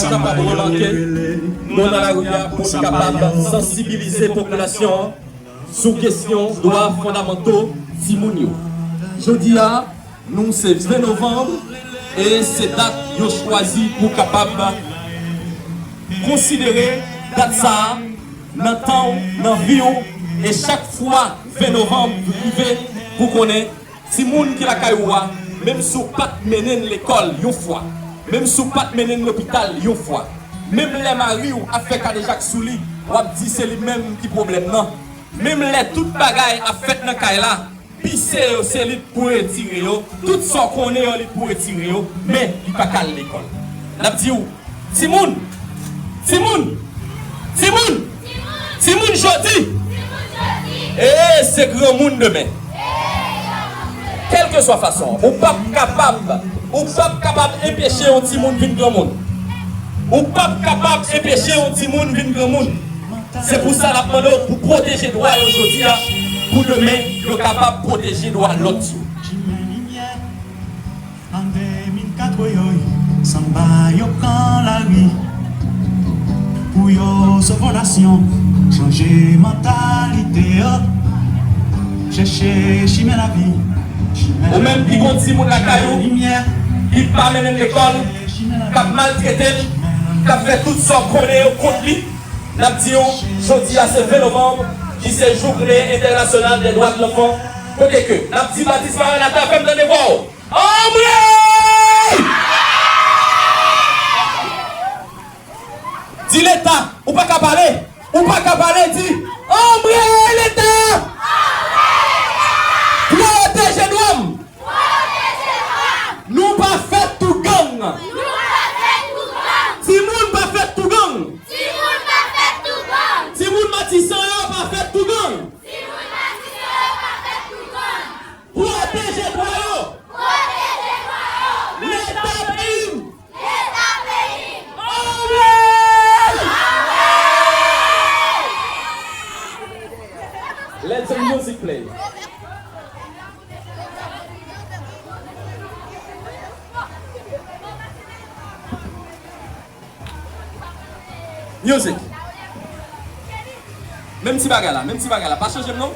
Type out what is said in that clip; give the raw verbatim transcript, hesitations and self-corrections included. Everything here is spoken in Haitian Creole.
Kapab remake, nou nan lari a pou n kapab sansibilize popilasyon an sou kesyon dwa fondamanto timoun yo. Jodi a, nou se ven novanm, e se dat yo chwazi pou kapab konsidere dat sa a nan tan w, nan vi w, e chak fwa ven novanm rive, pou konnen timoun ki lakay ou a, menm si w pa t mennen l lekòl yon fwa, menm si w pa t mennen l lopital yon fwa, menm lè mari w ap fè kadejak sou li, w ap di se li menm ki pwoblèm nan. Menm lè tout bagay ap fèt nan kay la, pise yo se li k pou retire yo, tout sa w konnen yo li k pou retire yo, men li pa ka al lekòl. N ap di w, timoun, timoun, timoun, timoun jodi, e se granmoun demen. Kèlkeswa fason, ou p ap kapab, ou p ap kapab enpeche yon timoun vin granmoun. Ou p ap kapab enpeche yon timoun vin granmoun. Se pou sa n ap mande w pou pwoteje dwa yo jodi a, pou demen yo kapab pwoteje dwa lòt yo. An de mil kat yo, sanba yo pran lari. Pou yo sove nasyon, chanje mantalite yo. Chèche chimen lavi. Ou menm ki gon timoun lakay ou, ki pa mennen l lekòl, k ap maltrete l, k ap fè tout sa w konnen yo kont li, n ap di w, jodi a se ven novanm, ki se jounen entènasyonal dè dwa de lanfan, kote ke n ap di Batis Maranata, fè m tande vwa w. Anmwey! Di Leta, ou pa ka pale, ou pa ka pale, di, anmwey Leta! Pwoteje dwa m! Nou pa fèt tou gang! Timoun pa fèt tou gang! Timoun Matisan yo pa fèt tou gang! Pwoteje dwa yo! Leta peyi m! Anmwey! Let the music play. Music. Menm ti bagay la, menm ti bagay la. Pa chanje m non.